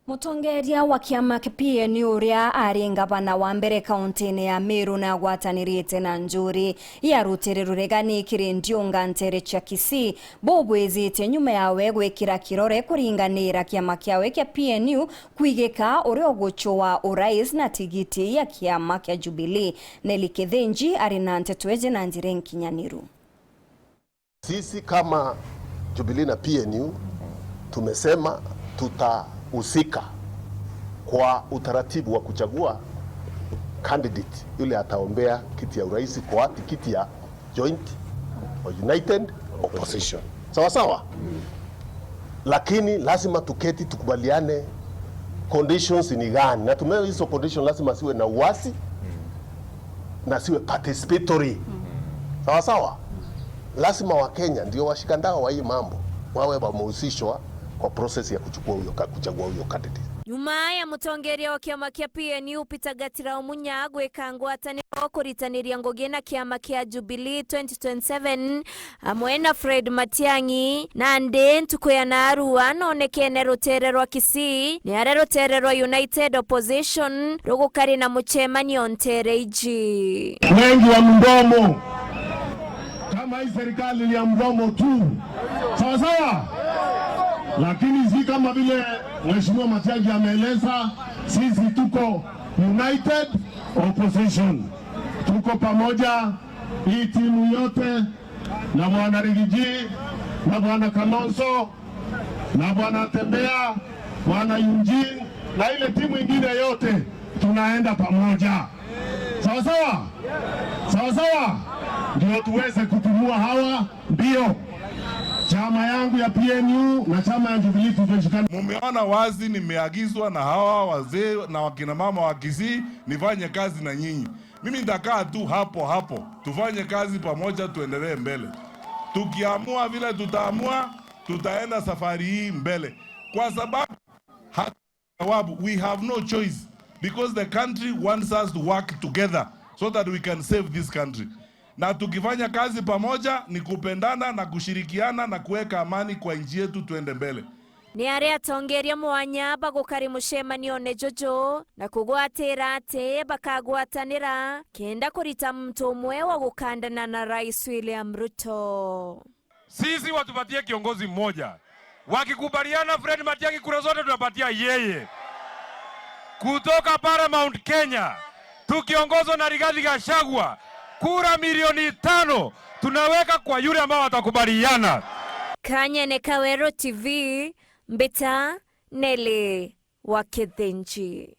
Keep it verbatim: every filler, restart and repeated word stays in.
Mutongeria wa kiama kia P N U uria ari ngavana wa mbere kauntine ya Meru na agwatanirite na njuri ya rutere ruregani kiri ndiunga ntere cia Kisii, bubwijitie nyuma yawe gwikira kirore kuringanira kiama kiawe kia P N U kwigika uria ugucua urais na tigiti ya kiama kia Jubilee. Nelly Kithinji ari na nteto iji na njira inkinyaniru. Sisi kama Jubilee na P N U tumesema tutahusika kwa utaratibu wa kuchagua candidate yule ataombea kiti ya urais kwa tikiti ya joint or united opposition. Sawa sawa? Lakini lazima tuketi tukubaliane conditions ni gani, na tume hizo conditions lazima siwe na uwazi na siwe participatory. Sawa sawa? Lazima Wakenya ndio washikandao wa hii mambo wawe wamehusishwa kwa process ya kuchukua huyo ka-, kuchagua huyo candidate. Nyuma ya mutongeria wa kiama kia P N U Peter Gatira Omunya gwika ngwataniro kuritaniria ngugi na kiama kia Jubilee twenty twenty-seven, amwe na Fred Matiang'i. Nandi ntuku ya naarua nonekene rutere rwa Kisii, ni aria rutere rwa United Opposition rugukari na mucemanio ntere iji. Wengi wa mdomo, kama hii serikali ni ya mdomo tu, sawa sawa, lakini si kama vile Mheshimiwa Matiang'i ameeleza, sisi tuko United Opposition, tuko pamoja, hii timu yote na bwana Rigiji na bwana Kalonzo na bwana Tembea, bwana Eugene na ile timu ingine yote, tunaenda pamoja. Sawa sawa? Sawa sawa? Ndio tuweze kutimua hawa mbio. Chama yangu ya P N U na chama ya Jubilee tutashikana. Mumeona wazi nimeagizwa na hawa wazee na wakina mama wa Kisii nifanye kazi na nyinyi. Mimi nitakaa tu hapo hapo, tufanye kazi pamoja, tuendelee mbele. Tukiamua vile tutaamua, tutaenda safari hii mbele, kwa sababu hatu-, sababu we have no choice, because the country wants us to work together so that we can save this country. Na tukifanya kazi pamoja ni kupendana na kushirikiana na kuweka amani kwa nchi yetu, tuende mbele. Ni aria atongeria mwanya bagukari mucemanione juju na kugwatira ati bakagwatanira kenda kurita muntu umwe wa gukandana na Rais William Ruto. Sisi watupatie kiongozi mmoja. Wakikubaliana Fred Matiang'i, kura zote tunapatia yeye. Kutoka Paramount Kenya, tukiongozwa na Rigathi Gachagua, kura milioni tano tunaweka kwa yule ambao watakubaliana. Kanyene Kawero T V, Mbita Nelly wa Kithinji.